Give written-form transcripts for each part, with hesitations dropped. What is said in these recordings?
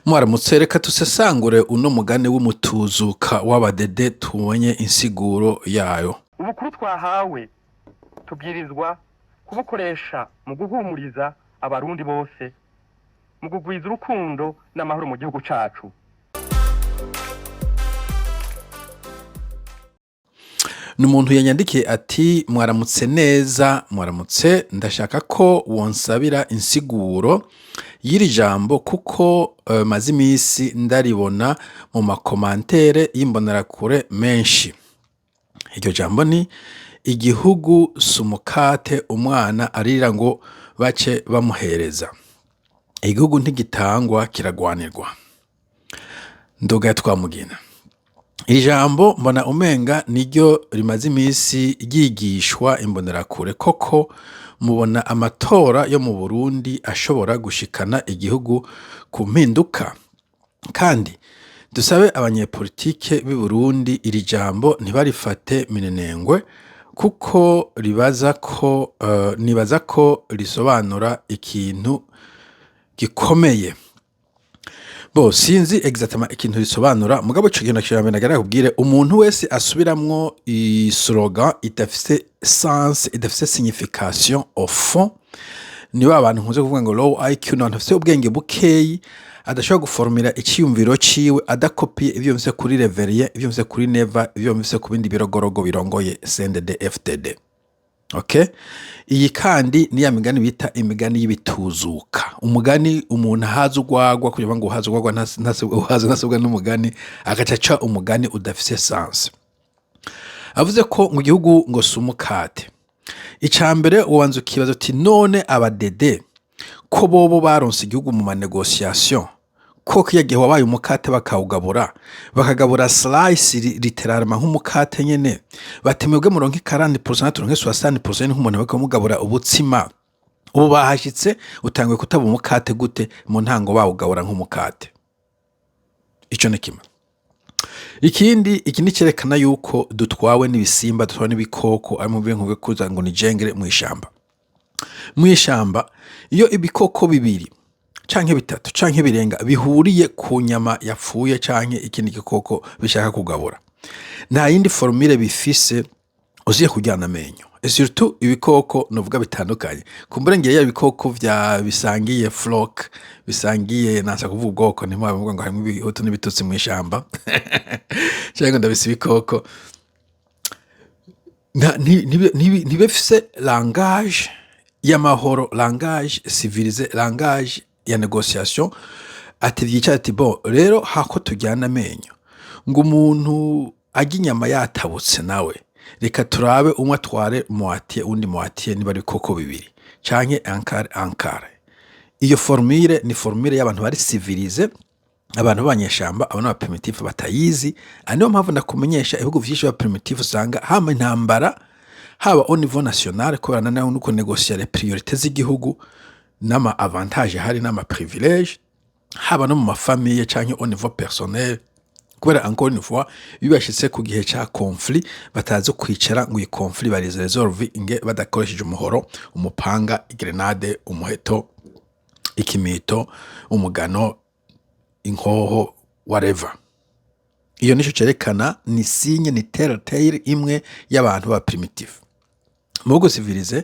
Mwaramutse, reka dusesangure uno mugani w'umutuzuka w'abadede tubonye insiguro yayo. Ubukuru twahawe tubwirizwa kubukoresha mu guhumuriza Abarundi bose, mu kugwiza urukundo n'amahoro mu gihugu cacu. Ni umuntu yanyandikiye ati: "Mwaramutse neza, mwaramutse, ndashaka ko wonsabira insiguro y'iri jambo kuko maze iminsi ndaribona mu ma commentaires y'imbonerakure menshi." Iryo jambo ni: "Igihugu si umukate umwana arira ngo bace bamuhereza. Igihugu ntigitangwa, kiragwanirwa." Nduga ya Twamugina. Iri jambo mbona umenga niryo rimaze iminsi ryigishwa imbonerakure. Koko mubona amatora yo mu Burundi ashobora gushikana igihugu ku mpinduka? Kandi dusabe abanyepolitike b'i Burundi iri jambo ntibarifate minenengwe, kuko ribaza ko nibaza ko risobanura ikintu gikomeye. Bo sinzi exactement ikintu risobanura, mugabo ico kintu kirambere nagira kubwire umuntu wese asubiramwo i slogan idafise sens, idafise signification au fond, ni ba bantu nkunze kuvuga ngo low IQ, ni abantu bafise ubwenge bukeyi, adashobora guformira iciyumviro ciwe adakopiye ivyo yumvise kuri Reverien, ivyo yumvise kuri Neva, ivyo yumvise ku bindi birogorogo birongoye CNDD FDD. Okay? Iyi kandi ni ya migani bita imigani y'ibituzuka. Umugani umuntu ahaza urwagwa, kugira ngo uhaze urwagwa uhaze ntasubwa n'umugani, agaca aca umugani udafise sens. Avuze ko mu gihugu ngo si umukate. Ica mbere ubanza ukibaza uti: "None abadede ko bobo baronse igihugu mu ma négociations, ko kiya gihe wabaye umukate bakawugabura, bakagabura slice littéralement nk'umukate nyene, bati mwebwe muronke 40%, turonke 60%, nk'umuntu bariko mugabura ubutsima, ubu bahashitse utanguye kutaba umukate gute, mu ntango bawugabura nk'umukate?" Ico ni kimwe. Ikindi, iki ni cerekana yuko dutwawe n'ibisimba, dutwawe n'ibikoko, ari mu bintu kuza ngo ni jengere mw'ishamba. Mw'ishamba iyo ibikoko bibiri canke bitatu canke birenga bihuriye ku nyama yapfuye canke ikindi gikoko bishaka kugabura, nta yindi formule bifise uziye kuryana amenyo. Et surtout ibikoko novuga bitandukanye, kumbure ngiye ya ibikoko vya bisangiye flock, bisangiye, nansa kuvuga ubwoko, ntimwavuga ngo harimwo ibihutu n'ibitutsi mw'ishamba canke ngo ndabise ibikoko. Ntibifise langage y'amahoro, langage civilisé, langage ya négociation. Ati vyicara ati: "Bon, rero hako tujyana amenyo ngo umuntu arya inyama yatabutse nawe, reka turabe umwe atware moitié, uwundi moitié, niba ari ibikoko bibiri canke un quart, un quart." Iyo formule ni formule y'abantu bari civilisé. Abantu b'abanyeshamba, abo n'aba primitifs batayizi. Ari niyo mpamvu ndakumenyesha ibihugu vyinshi bya primitifs usanga hama intambara, haba au niveau national, kubera naho nuko négocier les priorités z'igihugu n'ama avantage hari n'ama privilège, haba no mu ma familles canke au niveau personnel, kubera encore une fois iyo bashitse ku gihe ca conflit batazi kwicara ngo iyi conflit barize résolve inge badakoresheje umuhoro, umupanga, grenade, umuheto, ikimito, umugano, inkoho, whatever. Iyo nico cerekana, ni signe, ni telltale imwe y'abantu ba primitif. Mu bihugu civilisé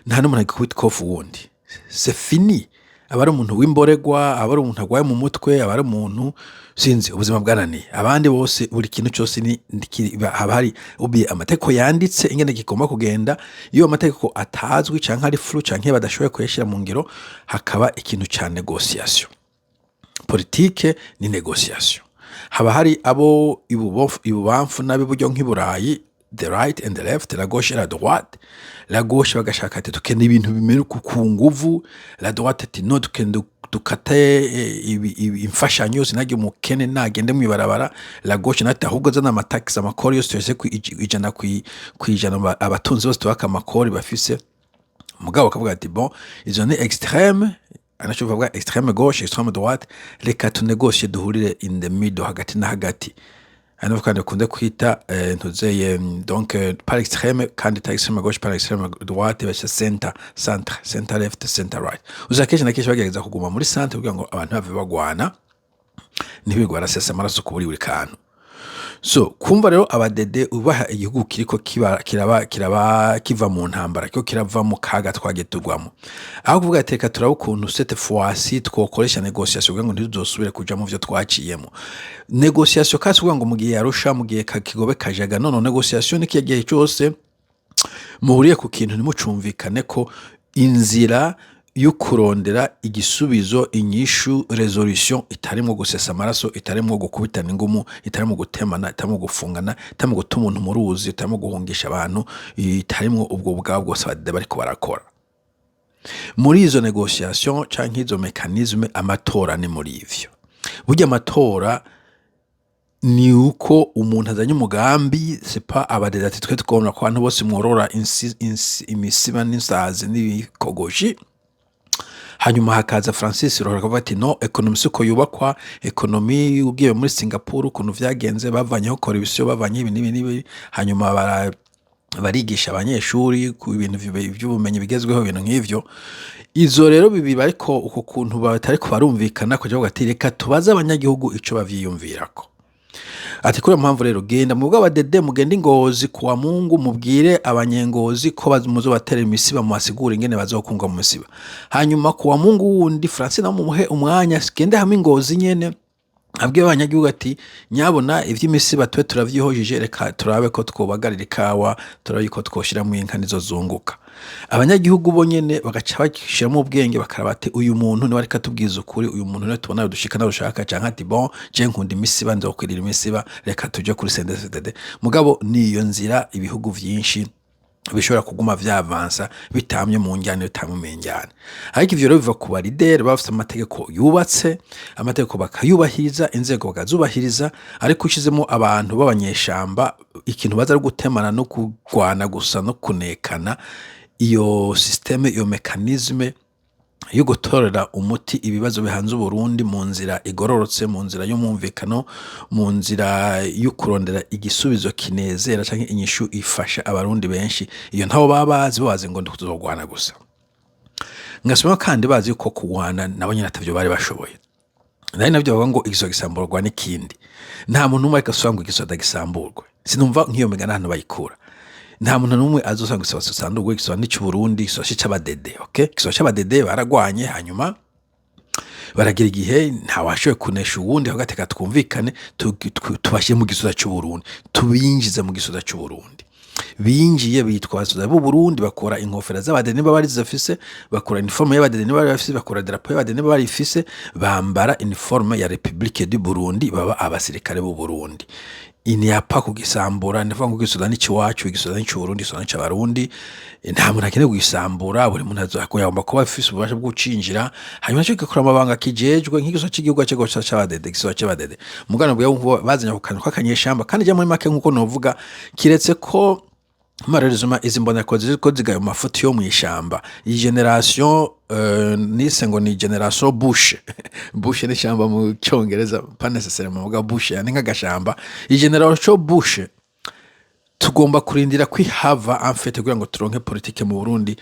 nta n'umuntu agikubita ikofi uwundi, c'est fini. Aba ari umuntu w'imboregwa, aba ari umuntu agwaye mu mutwe, aba ari umuntu sinzi ubuzima bwananiye abandi bose. Buri kintu cyose ni haba hari ubiye amategeko yanditse ingene gigomba kugenda. Iyo amategeko atazwi canke ari flou canke badashoboye kuyashyira mu ngiro, hakaba ikintu ca négociation. Politike ni négociation. Haba hari abo ibubamfu n'ab'iburyo, nk'i Burayi, the right and the left, la gauche et la droite. La gauche bagashaka ati: "Dukeneye ibintu bimere ku nguvu." La droite ati: "No, dukeneye dukate imfashanyo yose, ntagire umukene nagende mw'ibarabara." La gauche nati: "Ahubwo zana ama taxes, amakori yose tuyashe ku 100%, abatunzi bose tubaka amakori bafise." Mugabo bakavuga ati: "Bon, izo ni extrême, anaco bavuga extrême gauche, extrême droite, reka tunégocie duhurire in the middle, hagati na hagati." Ari kandi bakunze kwita ntuzeye donc par extrême, kandi ta extrême gauche, par extrême droite, basha center, centre, center left, center right. Uza kenshi na kenshi bagerageza kuguma muri centre kugira ngo abantu bave bagwana. Ntibigwe barasesa amaraso ku buri kantu. So kumva rero abadede ubaha igihugu kiriko kiba kiraba kiraba kiva mu ntambara, kiriko kirava mu kaga twagiye tugwamo, aho kuvuga ati: "Reka turabe ukuntu cette fois-ci twokoresha négociation kugira ngo ntituzosubire kuja mu vyo twaciyemo." Négociation kasi kuvuga ngo mu gihe yarusha, mu gihe Kigobe, Kajaga, no négociation ni kiya gihe cyose muhuriye ku kintu ntimucumvikane, ko inzira yo kurondera igisubizo, inyishu, résolution, itarimwo gusesa amaraso, itarimwo gukubitana ingumu, itarimwo gutemana, itarimwo gufungana, itarimwo guta umuntu mu ruzi, itarimwo guhungisha abantu, itarimwo ubwo bwabo bwose abadede bariko barakora. Muri izo négociation canke izo mécanisme, amatora ni muri ivyo. Burya amatora ni uko umuntu azanye umugambi, c'est pas abadede ati: "Twe tugomba ko abantu bose mworora imisiba n'insazi n'ibikogoshi." Hanyuma hakaza Francis Rohero akavuga ati: "No, économie siko yubakwa. Économie, ugiye muri Singapore ukuntu vyagenze, bavanyeho corruption, bavanyeho ibi n'ibi n'ibi, hanyuma barigisha abanyeshuri ku bintu vy'ubumenyi bigezweho," ibintu nk'ivyo. Izo rero bibi, ariko uko kuntu batariko barumvikana kuja bavuga ati: "Reka tubaze abanyagihugu ico bavyiyumvirako." Ati: "Kuri iyo mpamvu rero, genda mu bw'abadede, mugende i Ngozi kuwa Mungu, mubwire abanyengozi ko muzobatera imisiba, mubasigure ingene bazokunga mu misiba. Hanyuma kuwa Mungu wundi, Francine nawe mumuhe umwanya, gende hamwe i Ngozi nyene, abwiye abanyagihugu ati: 'Nyabona ivy'imisiba tube turavyihojeje, reka turabe ko twobagarira ikawa, turabe ko twoshiramwo inka nizo zunguka.'" Abanyagihugu bo nyene bagaca bashiramwo ubwenge, bakaraba ati: "Uyu muntu niwe ariko atubwiza ukuri, uyu muntu niwe tubona dushika narushaka," canke ati: "Bon, je nkunda imisiba, nzokwirira imisiba, reka tuje kuri CNDD-FDD." Mugabo niyo nzira ibihugu vyinshi bishobora kuguma vyavansa bitamye mu njyane, bitamye mu njyane. Ariko ivyo rero biva ku ba leader baba bafise amategeko yubatse, amategeko bakayubahiriza, inzego bakazubahiriza. Ariko ushizemo abantu b'abanyeshamba, ikintu baza ari gutemana no kurwana gusa no kunekana. Iyo système, iyo mécanisme yo gutorera umuti ibibazo bihanze Uburundi mu nzira igororotse, mu nzira y'umwumvikano, mu nzira yo kurondera igisubizo kinezera canke inyishu ifasha abarundi benshi, iyo ntabo baba bazi. Bo bazi ngo tuzogwana gusa. Ngasubira kandi bazi yuko kugwana nabo nyene atavyo bari bashoboye. Nari navyo bavuga ngo igisoda gisamburwa n'ikindi. Nta muntu n'umwe ariko asubira ngo igisoda gisamburwe. Sinumva nk'iyo migani ahantu bayikura. Nta muntu n'umwe azosanga igisoda gisamburwe. Igisoda ni c'Uburundi, igisoda c'abadede, okay? Igisoda c'abadede baragwanye, hanyuma baragira igihe ntawashoboye kunesha uwundi, ahubwo ati: "Twumvikane, tubashyire mu gisoda c'Uburundi, tubinjize mu gisoda c'Uburundi." Binjiye bitwa abasoda b'Uburundi, bakora inkofero z'abadede niba bari zifise, bakora uniforme y'abadede niba bari bafise, bakora drapeau y'abadede niba barifise, bambara uniforme ya République du Burundi, baba abasirikare b'u Burundi. Iniyapa kugisambura, ndavuga ngo igisoda ni iwacu, igisoda ni c'Uburundi, igisoda ni c'Abarundi. Nta muntu akeneye kugisambura. Buri muntu agomba kuba afise ububasha bwo gucinjira, hanyuma naco gikora amabanga kijejwe nk'igisoda c'igihugu cego c'abadede, igisoda c'abadede. Mugano bwa bazanye ako kantu k'akanyeshamba. Kandi ja muri make, nkuko novuga, kiretse ko malheureusement izi mboneko ziriko zigaya mu mafuti yo mw'ishamba, iyi génération nise ngo ni génération bush. Bush ni ishamba mu Cyongereza, pas nécessairement muga bush yani nk'agashamba. Iyi génération bush tugomba kurindira kwihava en fait kugira ngo turonke politike mu Burundi.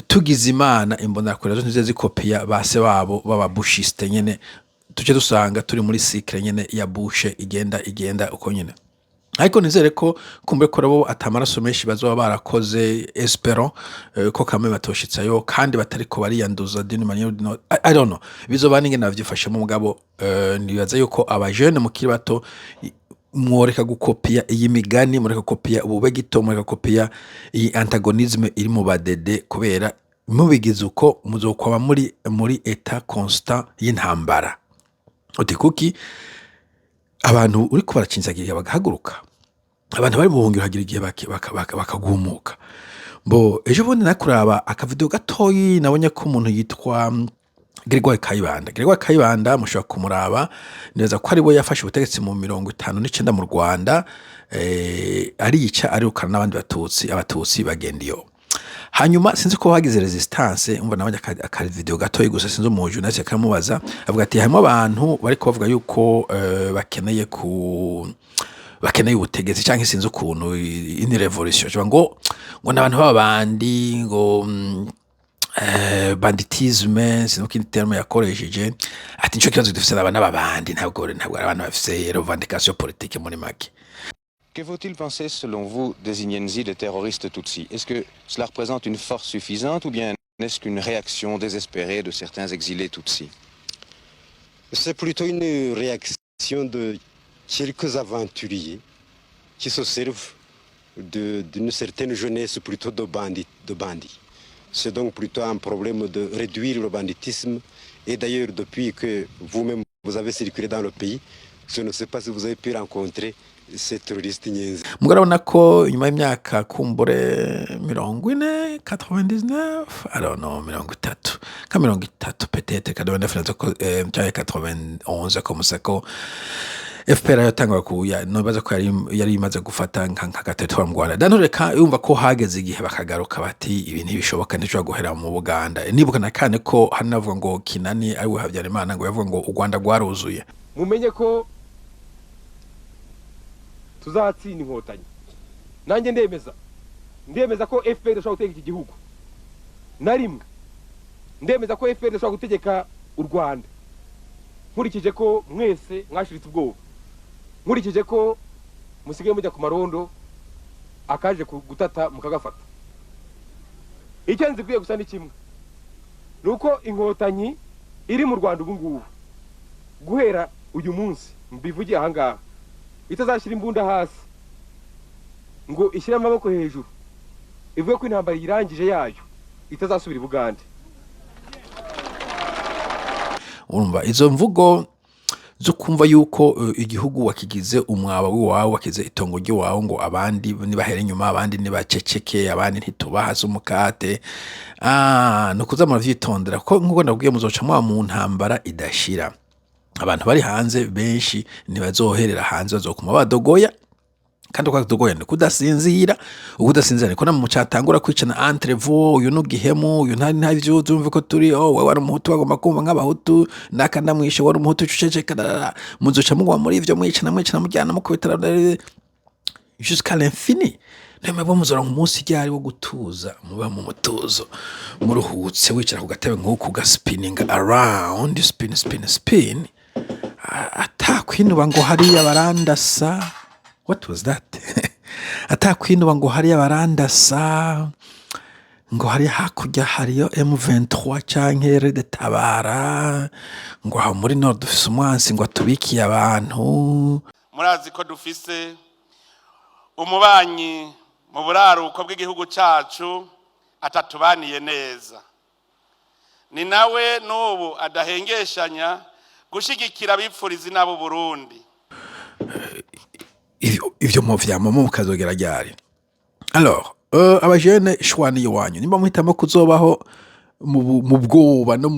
Tugize Imana, imbonerakure nazo ntizize zikopiya base babo baba bushiste nyene, tuce dusanga turi muri cycle nyene ya bush, igenda igenda uko nyene. Ariko nizere ko kumbe ko nabo atamaraso menshi bazoba barakoze, espérons ko kamwe batoshitsayo kandi batariko bariyanduza d'une manière ou d'une autre. I don't know, bizoba n'ingene bavyifashemo. Mugabo nibaza yuko abajene mukiri bato mworeka gukopiya iyi migani, mureka gukopiya ubube gito, mureka gukopiya iyi antagonisme iri mu badede, kubera mubigize uko muzokwaba muri état constant y'intambara. Uti kuki? Abantu uriko baracinzagira bagahaguruka, abantu bari mu buhungiro hagira igihe bakagumuka. Bo ejo bundi nakuraba akavideo gatoyi, nabonye ko umuntu yitwa Gregoire Kayibanda. Gregoire Kayibanda mushobora kumuraba neza ko ari we yafashe ubutegetsi mu 59 mu Rwanda, arica, arirukana n'abandi batutsi, abatutsi bagenda iyo. Hanyuma sinzi ko hagize résistance. Umva, nabonye aka video gatoyi gusa, sinzi, umu journaliste akamubaza, avuga ati harimo abantu bariko bavuga yuko bakeneye ubutegetsi canke sinzi ukuntu, une révolution, ngo n'abantu b'abandi ngo Banditisme, sinzi ikindi terme yakoresheje, ati nico kibazo dufise n'aba n'ababandi, ntabwo ari abantu bafise revendication politique muri make. Que faut-il penser, selon vous, des Inyenzi, des terroristes Tutsis? Est-ce que cela représente une force suffisante ou bien n'est-ce qu'une réaction désespérée de certains exilés Tutsis? C'est plutôt une réaction de quelques aventuriers qui se servent d'une certaine jeunesse plutôt de bandits. De bandits. C'est donc plutôt un problème de réduire le banditisme. Et d'ailleurs, depuis que vous-même vous avez circulé dans le pays, je ne sais pas si vous avez pu rencontrer ces terroristes Inyenzi. Mugabo urabona ko inyuma y'imyaka kumbure 40, 99, I don't know, 30, nka 30 peut-être, 89 nazo ko canke 91 comme ça, ko FPR yatangura kuya, nibaza ko yari imaze gufata nka territoire mu Rwanda. Dantureka yumva ko hageze igihe bakagaruka bati ibi ntibishoboka, ntishobora guhera mu Buganda. Nibuka na kane ko hari navuga ngo Kinani ari we Habyarimana, ngo yavuga ngo u Rwanda rwaruzuye. Mumenye ko tuzatsinda Inkotanyi. Nanjye ndemeza ko FPR idashobora gutegeka iki gihugu na rimwe. Ndemeza ko FPR idashobora gutegeka u Rwanda, nkurikije ko mwese mwashiritse ubwoba, nkurikije ko musigaye mujya ku marondo, akaje gutata mukagafata. Icyo nzikwiye gusa ni kimwe, ni uko Inkotanyi iri mu Rwanda ubu ngubu, guhera uyu munsi mbivugiye aha ngaha, itazashyira imbunda hasi ngo ishyire amaboko hejuru ivuge ko intambara irangije yayo, itazasubira i Bugande. Urumva izo mvugo zo kumva yuko igihugu wakigize umwaba w'iwawe, wakize itongo ry'iwawe, ngo abandi nibahere inyuma, abandi nibaceceke, abandi ntitubaha umukate. Ni ukuza muravyitondera, ko nkuko ndabwiye, muzoca muba mu ntambara idashira. Abantu bari hanze benshi ntibazoherera hanze, bazokuma badogoya, kandi uko badogoya ni kudasinzira. Ukudasinzira niko namwe mucatangura kwicana entre vous: uyu n'ugihemu, uyu ntari ntavyo uzumve ko turi, oh, wewe wari umuhutu, bagomba kumva nk'abahutu, naka ndamwishe, wari umuhutu, uceceka. Muzoca mugwa muri ivyo, mwicana, mwicana, mujyana, mukubitana jusqu'à l'infini. Niyo mwebwe muzoronka umunsi ryari wo gutuza, muba mu mutuzo, muruhutse, wicara ku gatebe nk'uku, ugaspininga around, spin, spin, spin, atakwinuba ngo hariya barandasa. What was that? Atakwinuba ngo hariya barandasa, ngo hari hakurya hariyo M23 canke RED Tabara, ngo aho muri Nord dufise umwansi ngo atubikiye abantu. Murazi ko dufise umubanyi mu buraruko bw'igihugu cyacu atatubaniye neza, ni nawe n'ubu adahengeshanya gushigikira abipfuriza inabo Burundi. Ivyo muvyamamo mukazogera ryari? Alors, abajene, choix ni iwanyu. Nimba muhitamo kuzobaho mu bwoba no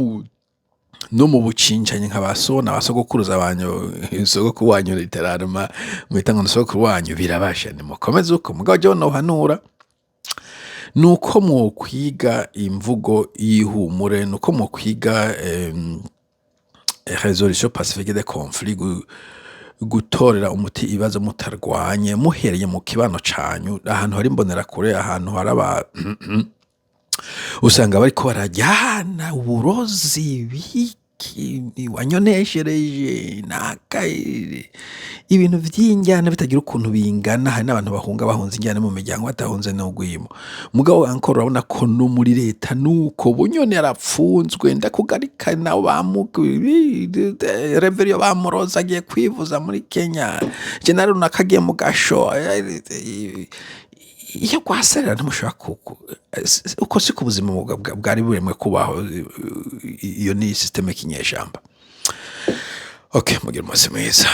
mu bucincanyi nka ba so na ba sogokuruza banyu, sogokuru wanyu littéralement muhita ngo ni sogokuru wanyu, birabasha, nimukomeze uko. Mugabo jewe nohanura nuko mwokwiga imvugo y'ihumure, nuko mwokwiga résolution pacifique des conflits, gutorera umuti ibibazo mutarwanye, muhereye mu kibano canyu, ahantu hari imbonerakure, ahantu hari aba usanga bariko barajyana uburozi, biki, wanyoneshereje naka, ibintu vy'injyana bitagira ukuntu bingana. Hari n'abantu bahunga, bahunze injyana mu miryango, batahunze n'urwimo. Mugabo encore urabona ko no muri leta nuko Bunyoni yarapfunzwe, ndakugarika nawe Reveriyo bamuroza agiye kwivuza muri Kenya, general runaka agiye mu gasho. Iyo rwaserera ntimushobora uko siko ubuzima bwari buremwe kubaho. Iyo ni système y'ikinyeshamba. Okay, mugire umunsi mwiza.